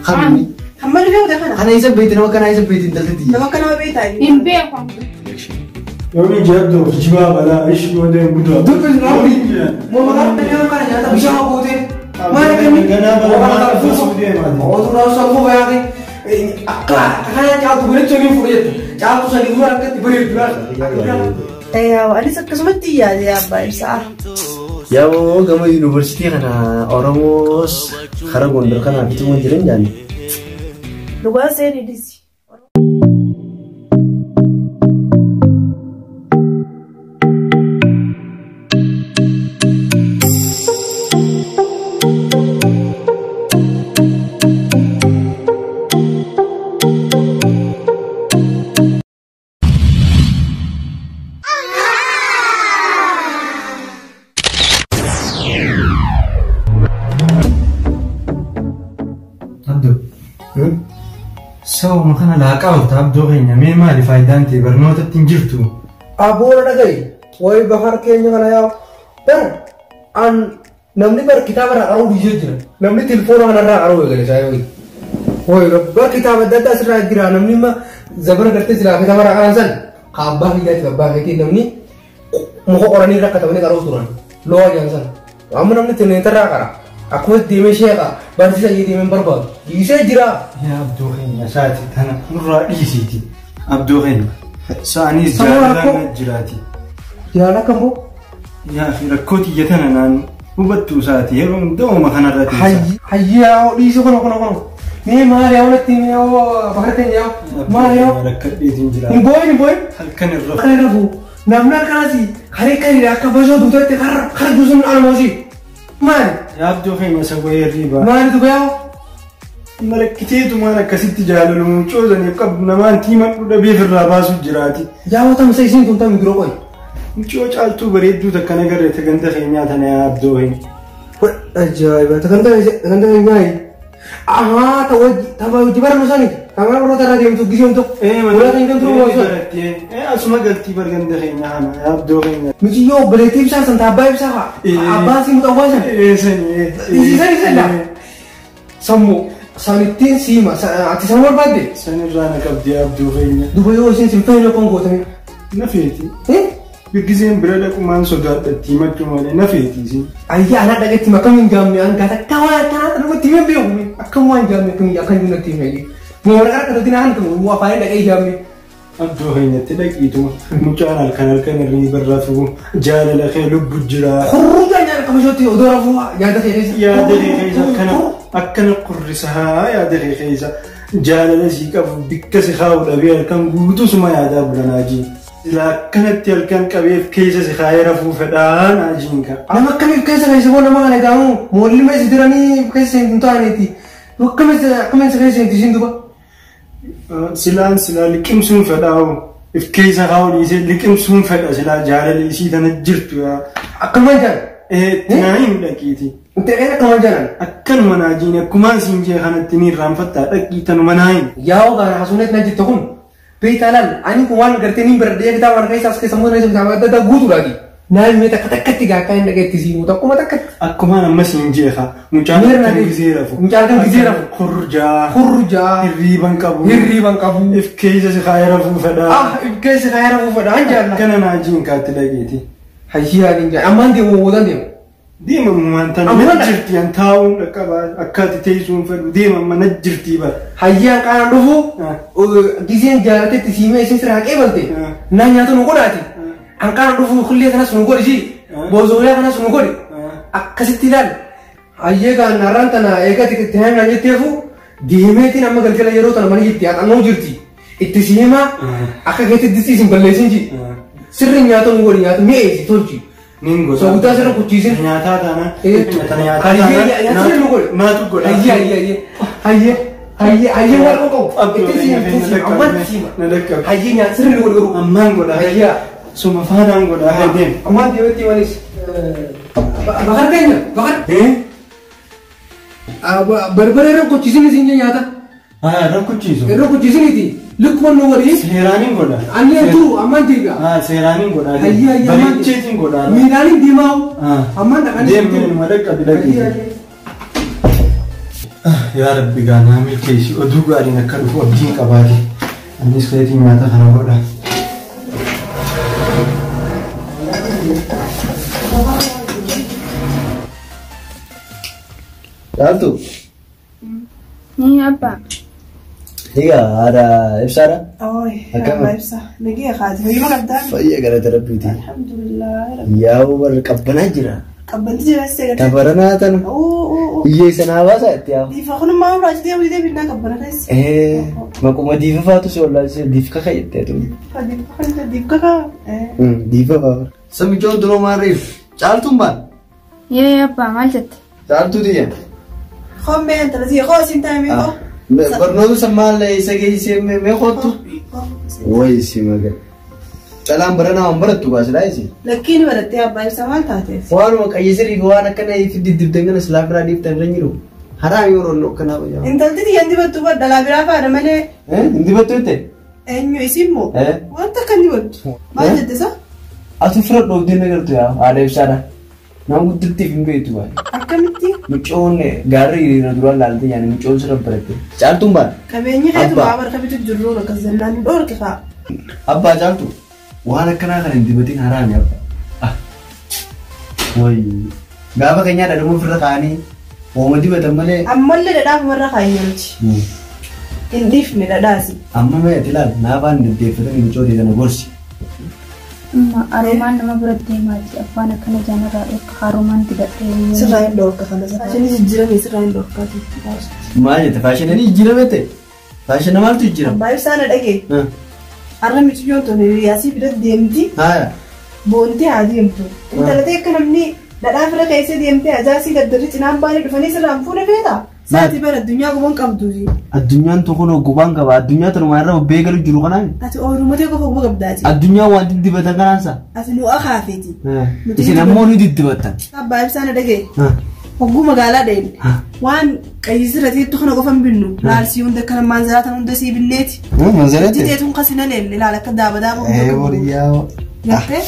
Kamni. Hamma dhufee wada kana. Kana isa beekti nama kana isa beekti intalti. Nama kana beektaa? Hin beeku. Yomi jabdo kijibaa balaa ishii yoo deemu gudaa. Dubbis rabbi. Moo maqaan dhagee kana nyaata bishaan guutee. Maal kenni? Ganaa balaa fuusuu deema. Otuu raasuu sammuu bayaate. Akka kana caaltu bareechuu ni fuudhe jetta. Caaltu sadii dura akkatti bareedu dura. Anis akkasumatti yaade abbaa ibsaa. Yaa'oo gama yuunivarsiitii kana Oromoos karaa Gondar kanaa bituu waan jiran jaanne. Dhugaa seenii dhisi. Sababuma kana laaqaa oolta abdoo keenya mee maali faayidaan ta'e barnootatti hin jirtu? Aboora dhaga'i wayi bakar keenya kana yaa bar an namni bar kitaaba irraa qaruu dhiisee jira namni tilfoona kanarraa qaruu eegale isaa yoo wayi bar kitaaba adda addaa asirraa jira namni imma zabana gartee silaa kitaaba irraa qaran san ka abbaa kiyyaatiif abbaa keetii namni muka qoranii rakkatamanii qaruu turan lo'a jedhan san amma namni tilfoona qara. Akkuma deemee sheeqa barsiisa iyyee deemee barbaadu dhiisee jira. Yaa abdoo keenya isaati tana nurraa dhiisiiti. Abdoo keenya sa'aniis jaalalaan jiraati. Jaalala akkam boo? Yaa fi rakkoo xiyya tana naan hubattuu isaati yeroo hundaa'uma kanarra teessa. Hayyaa dhiisee kono kono kono. Mee maal yaa walitti mee bakka keenya yaa maal yaa. Rakkadheetiin jira. Hin boo'in hin boo'in. Halkan irra. Halkan irra fuu. Namni akkanaasi haree kan akka bashoo duutatti harka guutuun almoosii. Maali? Yaabdoo keenya isa wayii riibaa. Maalitu gayaa? Marakkiteetu maal akkasitti jaalalu mucoo saniif qabu namaan tiimadhu dhabeef irraa baasu jiraati. Yaa'oo tamsa isiin tun tamii dura qoyi. Mucoo caaltuu bareedduu takka nagarre ta ganda keenyaa tana yaabdoo keenya. Ajaa'iba ta ganda keenyaa. Ahaa ta wajji barnu sani ta mana barnoota irraa deemtu giseen tokko. Mana kan deemtu osoo. Asuma galtii bar ganda keenyaa kana yaabdoo keenya. Muciyyoo obboleettii ibsaa san ta abbaa ibsaa haa. Abbaa si muxawwaa san. Sani. Isiisan isan Sammuu sanittiin siima ati san barbaadde. Sanirraa na qabdi yaabdoo keenya. Duba yoo isheen sin fayyadu akkam gootame. Na feeti. Biggizeen bira dhaqumaan sodaadhatti himachuu malee na feeti isin. Ayyaa anaa dhaqetti akkam hin jaamne an gaata akka waan akkanaa dhugatti himee beeku akkam waan jaamne akkam akkan jiru natti himee. Moo waraqaa akka ta'utti naan ta'u moo afaanii dhaqee jaamne. Abdoo keenyatti dhaqiitu mucaan halkan halkan hirriiba rafuu jaalala kee lubbu jira. Kurruutaa nyaata qabashootti odoo rafuu yaada kee keessa. Yaada kee keessa akkana akkana qurrisaa yaada kee keessa jaalala sii qabu bikka si kaa'u dhabee halkan guutuu suma yaadaa bulanaa jiin. Silaa akkanatti halkan qabeef keessa si kaa'ee rafuu fedhaa naa jiin ka. Nama akkamiif keessa keessa boo nama kana gaamu moolli meessi diranii keessa hin taaneeti. Akkamiin akkamiin keessa hin isiin duba. Silaan silaa liqimsuun fedhaa if keessa kaa'u dhiisee liqimsuun fedha silaa jaalala isii tana jirtu yaa. Akkamaan jaan. Itti naa hin dhaqiiti. Itti dhaqeen akkamaan jaanan. Akkanuma naa jiin akkumaan siin jee kanatti ni irraanfattaa dhaqii tanuma naa hin. Yaa'oo gaara hasuuneet na jirtu kun. Beektaa laal ani kun waan gartee niin bira kitaaba kana keessa as keessa immoo kitaaba adda addaa guutuudhaati. Naan mee takka takkatti gaa akka hin dhaqeetti siimu takkuma takkatti. Akkumaan amma siin jeeqa mucaan halkan gizee rafu. Mucaan halkan gizee rafu. Kurjaa. Kurjaa. Hirriiban qabu. Hirriiban qabu. If keessa si kaayee rafuu fedhaa. Ah if keessa si kaayee rafuu fedhaa an jaalla. Akkana naa jiin kaatti dhaqeeti. Hayyii ani jaalla ammaan deemu boodaan deemu. Deema ammaan tana na jirti an taa'uun dhaqqaba akka ati teessuun fedhu deema amma na jirti bara. Hayyii an qaanaan dhufu gizeen jaalatetti siimee isin sirraa qeebalte naa nyaata nu godhaati. An qaanaan dhufu kullee kanas nu godhi boozoolee kanas nu godhi akkasitti ilaali. Hayyee gaan har'aan tana eega itti hanga jetteefu deemeetiin amma galgala yeroo tana mana jirti haxannoo jirti. Itti siima akka keetti distii isin balleessin ji. Sirri nyaata nu godhi nyaata mi'eessi tolchi. Nin gosa. Sooguddaa sirra kuchiisin. Nyaataa taana. Nyaataa taana. Naatu godha. Hayyee hayyee hayyee. Hayyee hayyee waan qabu. Itti siima itti siima ammaan siima. Hayyee nyaata sirri nu godhi garuu. Ammaan godha. Hayyee. Suma faanaan godha. Hayyee. Ammaan deemetti manis. Bakar keenya bakar. Barbara irra kuchiisin isin nyaata. Irra kuchiisu. Irra kuchiisiniti. Lukkuma nu godhi. Seeraaniin godha. Ani turu ammaan deebi'a. Seeraaniin godha. Hayyee hayyee ammaan. Bareecheetiin godha. Miidhaaniin deemaa. Ammaan dhaqanii. Deemnee madaqqa bidaqii. Yaa Rabbi gaanaa milkeessi oduu gaariin akka dhufu abdiin qabaate. Anis keetii nyaata kana godha. Caaltu. Ni abbaa. Egaa haadha ibsaadha. Abbaa ibsaa. Nagee haati. Fayyuma qabdaa? Fayyaa galata rabbiiti. Alhamdulillah. Yaa'u warra qabbanaa jira. Qabbanti jira seera. Tabaranaa tana. Iyyee sanaa baasaa itti yaa'u. Diifa kun maal raajitee hojii deebiin qabbana keessa. Maquma diifa faatu si wallaalchise diif kaka jettee tuni. Diif kaka. Diifa faa. Samichoon duroo maarriif caaltuun baal. Yee abbaa maal jette? Caaltuu tiyya. Kombee intala sii koo siin taa'e koo. Barnoota sammaal isa geessisee mee kootu. Wayi si magal. Dhalaan baranaa waan barattu baasilaa isi. Lakkiin barattee abbaa ibsaa maal taateef? Waanuma qayyisirii fi waan akkana ifi diddibdan kana silaa biraa dhiiftan irra jiru. Haraami yeroo akkanaa fayyaa. Intalti tiyya hin dibattu bar dhalaa biraa faadha malee. Hin dibattu jette? Eenyu isin moo? Wanta akka hin dibattu. Maal jette isa? Atu fira dhoofdee nagartu yaa haadha ibsaadha. Nama guddittiif hin beektu baay'ee. Akkamitti? Mucoon gaarri hiriira duraan laaltee yaani mucoon sirra baratte. Caaltuun baal. Qabeenyi keetu baaba harka bitu jirru akkas jennaan dhoorke fa'a. Abbaa caaltu waan akkanaa kana hin dibatin haraami abbaa. Wayi gaafa keenyaa dhadhuma ofirra kaa'anii ooma dibatan malee. Ammallee dhadhaaf warra kaa'anii miti. Hin dhiifne dhadhaasi. Amma mee ati ilaal naafaan deddeeffatanii mucoo kana gorsi. Aromaan nama biratti deemaati. Abbaan akkana jaanarraa dhorka haromaan dibadhee. Sirraa hin dhorka kana. Faashinii jijjiirame sirraa hin dhorkaati. Maal jette faashinii jijjiirame ta'e? Faashina maaltu jijjiirame? Abbaa ibsaa na dhagee. Har'a miciyyoon tun hiriyaasii bira deemti. Boontee haa deemtu. Intala ta'e akka namni dhadhaa fira keessee deemtee ajaasii daddarri cinaan baanii dhufanii sirraan fuune feeta. Saati bara addunyaa gubaan qabdu. Addunyaan tokko gubaan qaba. Addunyaa tanumaa irra beekalu jiru kanaan. Ati ooyiruu qofa guba qabdaati. Addunyaa waan diddibatan kanaan sa. Ati nu akaafeeti. Isin ammoo nu diddibattan. Abbaa ibsaa na dhagee. Hogguu magaalaa dhayne. Waan qayyisirra teettu kana qofa hin binnu. Laalsii hunda akkana maanzaraa hunda sii binneeti. Manzaraatti? Teetuun kasina leelle laala akka daaba daaba hunda. Wariyyaa. Gartee?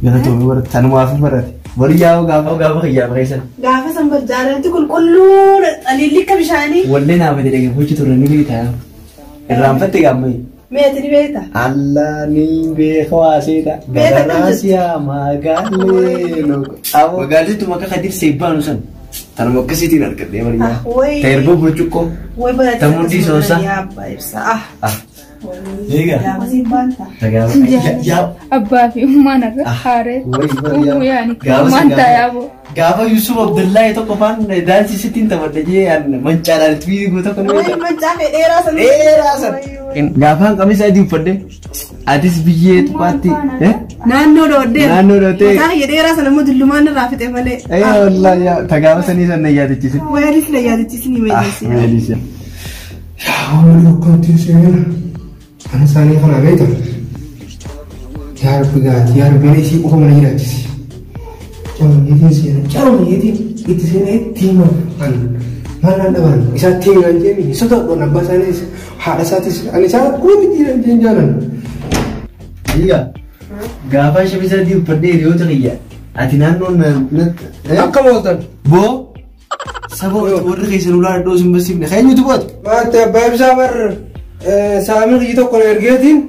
Galatoomii barate tanumaaf barate. Wariyyaa gaafa gaafa kiyyaaf keessan. Gaafa san bar jaalalti qulqulluun xaliilli akka bishaanii. Wallee naaf jedhee hojii turre ni beektaa. Irraanfatte gaammayi. Mee ati ni beektaa? Allah ni beeka waa seeta. Garaasiyaa magaalee. Magaalli maka Kadir Seebbaanu san. Tanuma akkasiitiin argadhee wariyyaa. Teerboo burcuqqoo. Tamundii soosaa. Abbaa fi ummaan irra haaree. Ummaan taayaaboo. Gaafa Yusuf Abdullahi tokko faan daansii sittiin taphadhe jee mancaadhaan itti fiiguu tokko ni beekta. Mancaa fi dheeraa san. Dheeraa san. Gaafaan qamisa adii uffadhe atis biyyee tuqaatti. Naannoo dhoodhee. Naannoo dhoodhee. Mataa kiyya dheeraa sana immoo dullumaan irraa fixe malee. Wallaahi ta gaafa sanii san na yaadachiise. Weelis na yaadachiise ni meelisi. Meelisi. Yaa waan akkanatti seenaa. Ana isaanii kana beektan. Yaa Rabbi gaati yaa Rabbi mana isii qofa mana jiraachisi. Calmeetiin seenaa calmeetiin itti seenaa itti hima an maal naan dhaban isaa itti himi naan jeemi isa ta'uudhaan abbaa isaaniis haadha isaatis ani isaa akkuma itti jiran jeen jaalan. Egaa gaafa shamisa adii uffadhee hiriyoota kiyya ati naannoon Akka mooltan. Boo saba warri keessan ulaa dhadhoo sin barsiifne keenyutu boota. Maatti abbaa ibsaa bar saamii kiyyi tokko na ergeetiin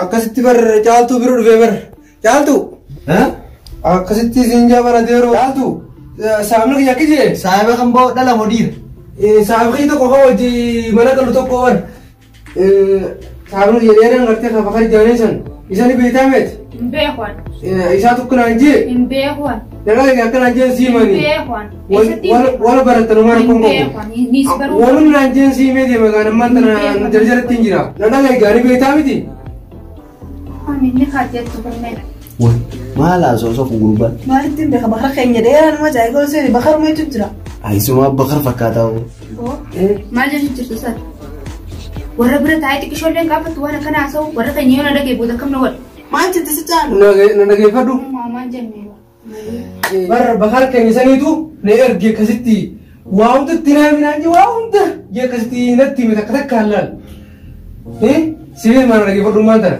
akkasitti bar caaltuu bira dhufee bar caaltuu. Akkasitti siin jabana deeroo caaltuu saamni kiyya akki jee. Saayiba kan ba'u dhala moo dhiira? Saamni kiyya tokko kan wajji mana galu tokko bar saamni kiyya dheeraan gartee kan bakka ijaaree san isa ni beektaa meeti? Hin beeku. Isaa tokko naan jee. Hin beeku. Nagaa egaa akka naan jeen siimani. Hin beeku. Wala barattan waan kun Hin qabu. beeku. Nis baruu. Waan naan jeen siimee deema gaan ammaan tana jarjaratti hin jira. Nagaa egaa ni beektaa miti? Ani ni kaajjattu kunneen. Maal haasoo kun gurbaan? Maalitti hin beeka bakara keenya dheeraa nama ajaa'iba seeni bakara meetu jira. Ayisuma bakar fakkaataa hoo. Maal jechuun jirtu sana? Warra bira taa'ee xiqqishoolleen gaafattu waan akkana haasa'u warra keenya yoo na dhagee booda akkam na godhe. Maal jette si caalu? Na dhageeffadhu. Maal jennee? Bar bakar keenya saniitu na erge akkasitti waa hunda itti naami naan jee waa hunda jee akkasitti natti hime takka takka hallaal. Sibiil maal na dhageeffadhu maal tana?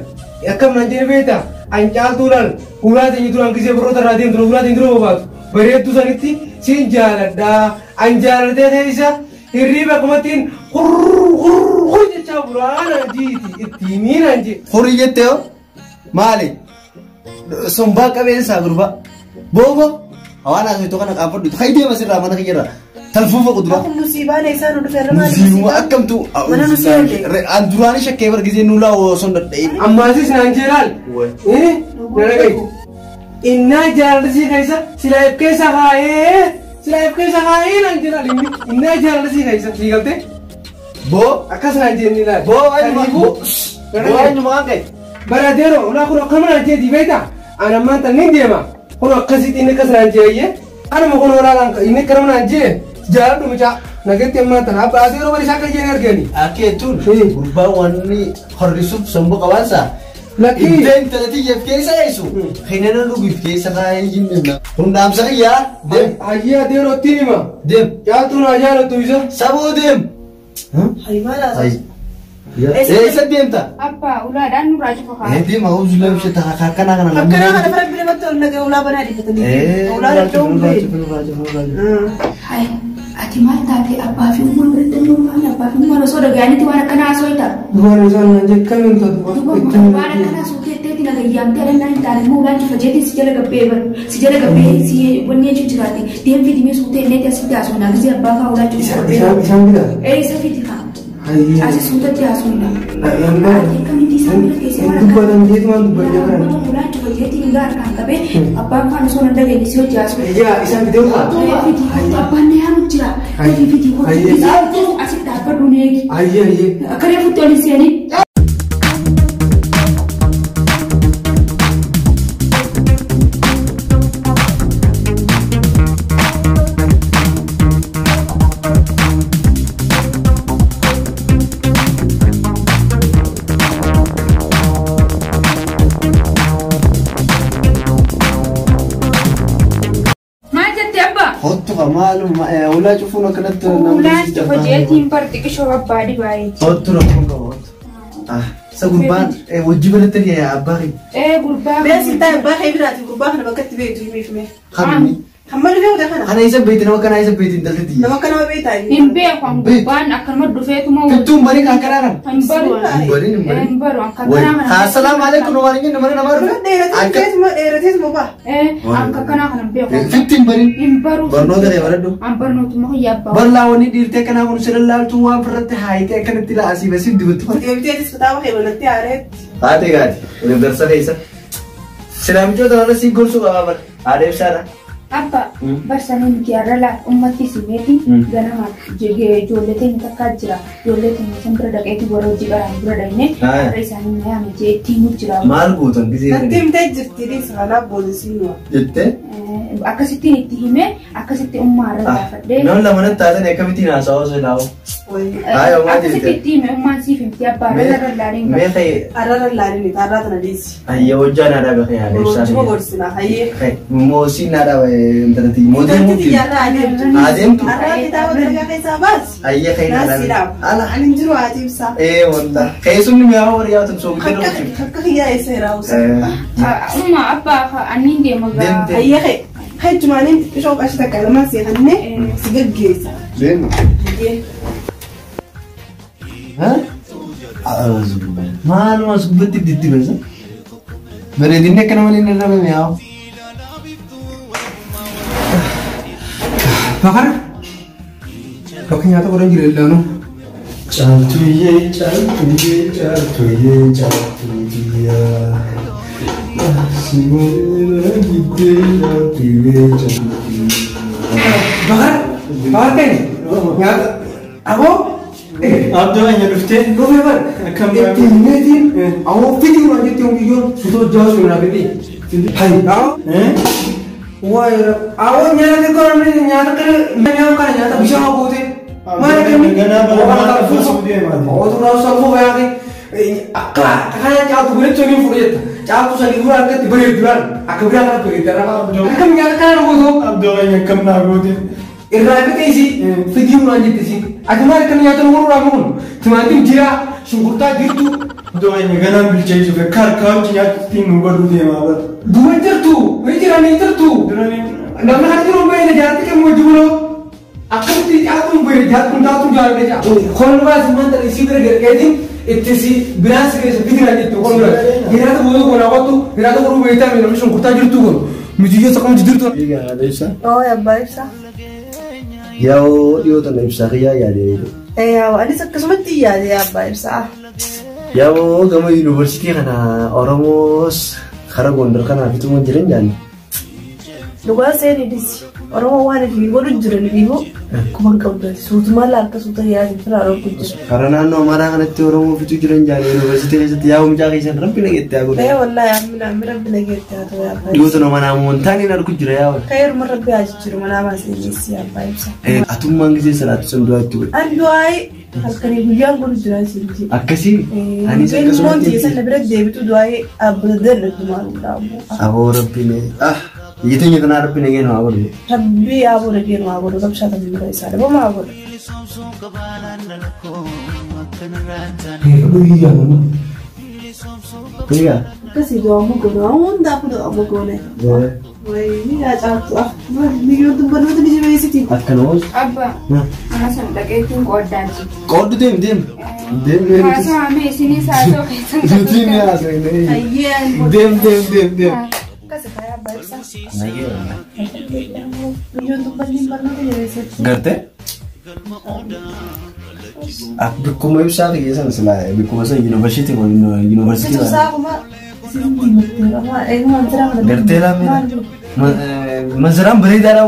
Akkam naan jedhe beektaa? An caaltuu laal ulaa teenya duraan gisee borroota irraa deemtu ulaa teenya dura bobaatu. Bareedduu sanitti siin jaaladhaa. An jaalatee keessa hirriiba akkumattiin hurr jechaa bulaa naan jiiti itti himii naan jee. Horii jettee hoo? Maali? Sombaa qabeensaa gurbaa. Boobo hawaan haasoftu kana qaanfadhu. Hayi deema sirraa mana kiyyarraa. Talfuufa kuduraa. Kun musiibaan eessaa nu dhufe irra maali? Musiibuma akkamtu. Mana nu seente. An duraanii shakkee bargisee nulaa osoo hin dadhayin. Ammaasis naan jee laal. Na dhaga'i. Innaa jaalallisii keessa silaa if keessa kaayee silaa if keessa kaayee naan jee laal inni innaa jaalallisii keessa sii galtee. Boo. Akkas naan jee inni laal. Boo eenyuma. Boo eenyuma kan ka'e. Baradeero ulaa kun akkam naan jeeti beektaa? An ammaan tan nin deema. Kun akkasitti inni akkas naan jeeyyee. Anuma kun olaalaan inni akkam naan jee jaaladhu mucaa. Nagatti ammaan tan abba adeeroo bari isaa akka jeen argani. Akkeetuun gurbaan wanni horrisuuf somboo qabaansa. Lakkii. Iddeen talatiyyeef keessa eessu. Hinana dhugiif keessa kaayee jinna. Kun dhaamsa kiyyaa. Deem. Ayyee adeeroo ittiin hima. Deem. Caaltuu naa jaalattu isa. Saboo deem. Hayi maal haasa'u? Eessa deemta? Abbaa ulaadhaan nurraa cufa kaa. Deema hawwii lamshe ta'a akkanaa kana Akkanaa kana fara bira namatti ol nagee ulaa banaa dhiifatanii. Ulaa danda'uun bee. Hayi ati maal taate abbaa fi ummaan biratti immoo maal abbaa fi ummaan osoo dhaga'anitti waan akkanaa haasoo ta'a. Dubarri isaan naan jee kamiin taatu Waan akkanaa suu keetteetti nagayyaamtee adannaa hin taane immoo ulaan cufa jeetiin si jala gabbee bar si jala gabbee si wanni jechuun jiraate deemfii dimee suu ta'e neeti asitti haasoo naa gisee abbaa faa ulaa cufa gabbee. Isaan bitaa. Ee isa fiti kaa. Asi suutatti haasoo hin Ati akkamitti isaan bira teessee waan akkanaa. Dubbatan jeetumaan dubbachaa jiran. Ulaan cufa jeetiin hin harkaan qabee abbaan faan osoo nan dhageenye si hojii haasoo. Yaa isaan fidee kaa. Abbaan na yaamu jira. Fiti fiti hojii asitti dhaabbadhu neegi. Ayyee ayyee. Akka reefutti ol hin seenin. Maal jette abbaa? Hottu maaluma ulaa cufuun akkanatti Ulaan cufa jeetiin bar xiqqishoo abbaa dhibaayee. Hottu rakkoon qaba hottu. Isa gurbaan wajji balatti abbaa kee. Ee gurbaa. Bee sin taa'e abbaa kee biraati gurbaa kana bakka itti beektu himiif mee. Kamni. Hamma dhufee wata kana. Ana isa beekti nama kanaa isa beekti intalli Nama akka nama beektaa inni. Hin beeku an gurbaan akkanuma dhufeetuma. Fittuun barii kan akkanaa kana. Hin baru. Hin bariin hin bariin. Hin baru akka akkanaa kana. Assalaamu alaikum waan inni nama nama Dhufa dhufe. dheerateetuma dheerateetuma ba'a. Ee akka akkanaa kana hin beeku. Fitti hin bariin. Hin baru. Barnoota kee baradhu. An barnootuma kiyya abbaa. Bal'aa wanni dhiirtee akkanaa kun sirra laaltuu waan firratti haayitee akkanatti laasii basii dibatu. Deebiteetis kitaaba kee banattee aareetti. Haate gaati. Waliif darsa keessa. Silaamichoota irra si gorsuu qabaa bara. Haadha ibsaadha. Abba barsanii nuti har'a laal ummatti simeeti ganama ijoollee teenya takkaa jira. Ijoollee teenya san bira dhaqeeti warra hojii qaraan bira dhaqne har'a isaanii na yaame jee ittiin nu jira. Maal gootan gisee Natti himtee jirti dhiisa kanaaf boodisiin nuwa. jettee? Akkasittiin itti himee akkasitti ummaa har'a gaafadhee. Namni lamanatti taatan akkamittiin haasawaa osoo ilaalu. Akkasitti itti hime ummaan siif himti abbaa har'a laaleen Mee ta'e Har'a laalini har'a tana dhiisi. ayyee hojjaa naa dhaabe kee haadha ibsaa. Hojii gorsina hayyee. Moosii naa dhaabe intalatti. Mootii Intalli muutii. xiyyaarraa adeemtu. Adeemtu. Har'a kitaaba dalagaa keessaa baasi. Ayyee kee naa Naasii dhaabe. dhaaba. Ala. Ani hin jiru haati ibsaa. Ee wanta. Keessumni mi'aawa warri yaa'u soogidda Akka dhufu. akka kiyyaa eessa hiraawusa. Umma abbaa anniin deema gaa. Deemte. Hayyee kee. Hajumaaniin xiqqishoo qarshii takka lamaan seeqannee si gaggeessa. Deema. Hayyee. Maaluma as gubbatti diddibeessa. Bareedinni akkana malee hin irra mi'aawu. Bakar. Bakka nyaata godhan jira illaanuu. Caaltuyyee caaltuyyee caaltuyyee caaltuyyaa. Simoolee giddee caaltuyyee caaltuyyee. Bakar. Bakar keenya. Nyaata. Aboo. Abdoo anya dhuftee? Dhufee bar. Akkam Itti himeetiin. Awoo fiti waan jettee hundiyyoo sutoo jaasuu hin hafete. Hayi. Awoo. Waayee. Awoo nyaata kana nyaata kana nyaata kana nyaata bishaan guute. Maal akkamii? Ganaa balaa fuusuu deemaa. Otuu naa sammuu bayaate akka kana caaltu godhachuu ni fudhu jetta. Caaltu sadii dura akkatti bareedu duraan akka biraa kana bareedu dara. Akkam nyaata kana gootu? Abdoo anya akkam naa goote? Irraa fixee isii fidii waan jette isii. Ati maal akkam nyaata nu gurguraa kun? Timaatim jira, shunkurtaa jirtu, Iddoo keenya ganaan bilcheessuuf akka harkaa hojii nyaatutti nu godhuu deemaa bara. Duuba jirtu, ni jiranii jirtu. Namni kana jiru baay'ee jaartii kan wajji buloo. Akkamitti caatuun baay'ee jaartuun taatuun jaalladha jaa. Koon baasi manta isii bira gargeetiin itti si biraan si keessa fitina jettu koon bira. Hiraata booda koon hawwattu hiraata godhuu beektaa namni shunkurtaa jirtu kun mitiyyoo sakkamu jirtu. Egaa Oo abbaa ibsaa. Yaa'oo dhiyoo tana ibsaa kiyyaa yaadee. Anis akkasumatti yaade abbaa ibsaa. Yaa'oo gama yuunivarsiitii kana Oromoos karaa Gondar kanaa fituun jiran jaanne. Dhugaa seenidis Oromoo waan ifii godhu jiran immoo kuma hin qabdu suutumaan harka suuta yaadu biraa dhorku jira. Karaa naannoo Amaaraa kanatti Oromoo fituu jiran jaanne yuunivarsiitii keessatti yaa'oo mucaa keessan rabbi nageetti haa godhu. Ee wallaahi amina amina rabbi nageetti haa ta'u yaa Dhiyoo tana mana amantaan hin argu jira yaa'oo. Kayyaruma rabbi haa jijjiiru manaa baasee abbaa ibsa. Atummaan gisee salaatu san du'aa itti godhe. An du'aayi halkanii guyyaan godhu jira isiin. Akkasii anis akkasumatti. Ilmoon sana bira deebitu du'aayi dhaabbata dandeettu maal dhaabu. Aboo rabbi mee ah Biyya tanaa rabbi nageen haa godhu. Rabbi haa godhu nageen haa godhu rabshaa tabii bira isaa dhabu haa godhu. Egaa. Akkasii du'aamu goona hundaafuu du'aamu goone. Wayii yaa caattu ah biyyoon tun barnoota ni jabeessiti. Akkana Abba mana sana dhaqeetiin qoodaan jiru. Qooddu deem deem. Deem deem. Haasawaa mee isinis haasawaa keessan Nuti ni haasofne. Hayyee. Deem deem deem deem. Akkasii faayaa abbaa ibsaa. Nagee. Biyyoon tun barnoota jabeessiti. Gartee? Bikkuma ibsaa kiyya sana silaa bikkuma sana yuunivarsiitii yuunivarsiitii. Ibsaa kuma Gartee laamee manzaraan bareedaadha.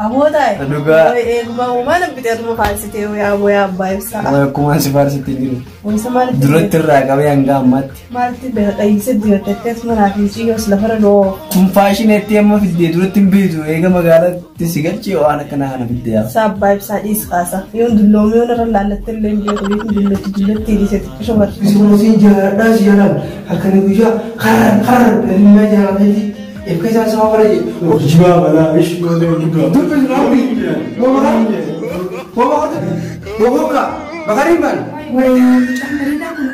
Aboo taa'e. Dhugaa. Eeguma uumaan biteetuma faarsitee yaa boo yaa abbaa ibsaa. Akkuma si faarsitee jiru. Wayisa maalitti Duratti irraa qabee hanga ammaatti. Maalitti beeka qayyisee dibateettees manaa fi ciyoos lafarra noo. Kun faashineetti amma fiddee duratti hin beektu eega magaalaatti si galchee waan akkanaa kana fiddee yaa. Isaa abbaa ibsaa dhiis kaasa. Yoon dulloomee yoon irra laallatte illee hin beeku beeku dullatti dullatti dhiisee xiqqisho barri. Isiin jaaladhaa si jaalan halkanii guyyaa karran karran ilmaa jaalatanii Efka isaan sama bara jedhu. Jibaa balaa ishi gootee guddaa. Dubbi rabbi. Wama wama wama bakariin baal. Mucaan bareedaa kun